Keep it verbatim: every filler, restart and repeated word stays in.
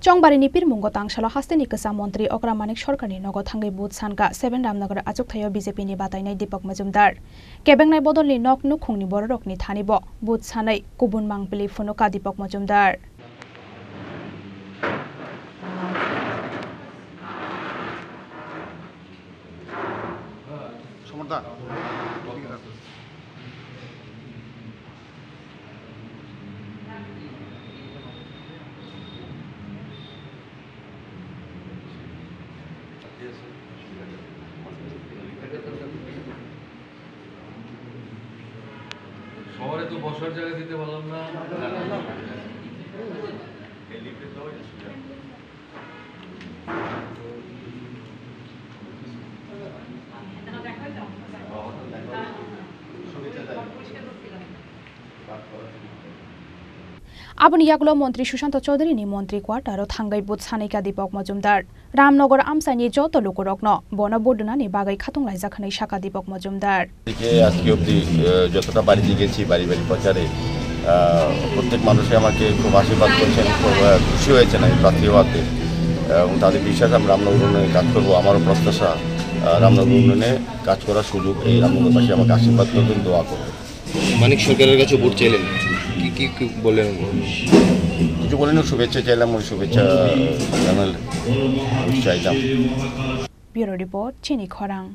Chongbarini pirmungo tangsalo hasteni kwcham montri Okra Manik Sarkarni nogo thangwi vote sankha seven Ramnagar achukthai-o B J P ni batainai Deepak Majumdar. Kebengnai bodolni nok nukhungni bororokni thani bo vote sanwi kubun mangpili phunukha Deepak Majumdar. শহরে তো বসার জায়গা দিতে পারলাম না। Aboni yagulo montri Sushanta Chaudhary ni montri quarter o thangwi vote sanikha Deepak Majumdar. Ramnagar amchaini joto lukurokno bono vote rwnani bagwi khatung laijak hwnwi sakha Deepak Majumdar. দিকে আজকে অবধি, আহ, যতটা বাড়িতে গেছি, বাড়ি বাড়ি প্রচারে, আহ, প্রত্যেক মানুষে আমাকে খুব আশীর্বাদ করছেন, খুব, আহ, খুশি হয়েছেন আমি প্রার্থী হওয়াতে। এবং তাদের বিশ্বাস আমি রামনগর উন্নয়নে কাজ করবো। আমারও প্রত্যাশা, আহ, রামনগর উন্নয়নে কাজ করার সুযোগ এই রামনগরবাসী আমাকে আশীর্বাদ করবেন, দোয়া করবেন। মানিক সরকারের কাছে ভোট চাইলেন, কি, কি, কি বললেন উনি? কিছু বলেন, শুভেচ্ছা চাইলাম, ওই শুভেচ্ছা জানালেন, ভোট চাইলাম। Bureau report, Chini Khorang.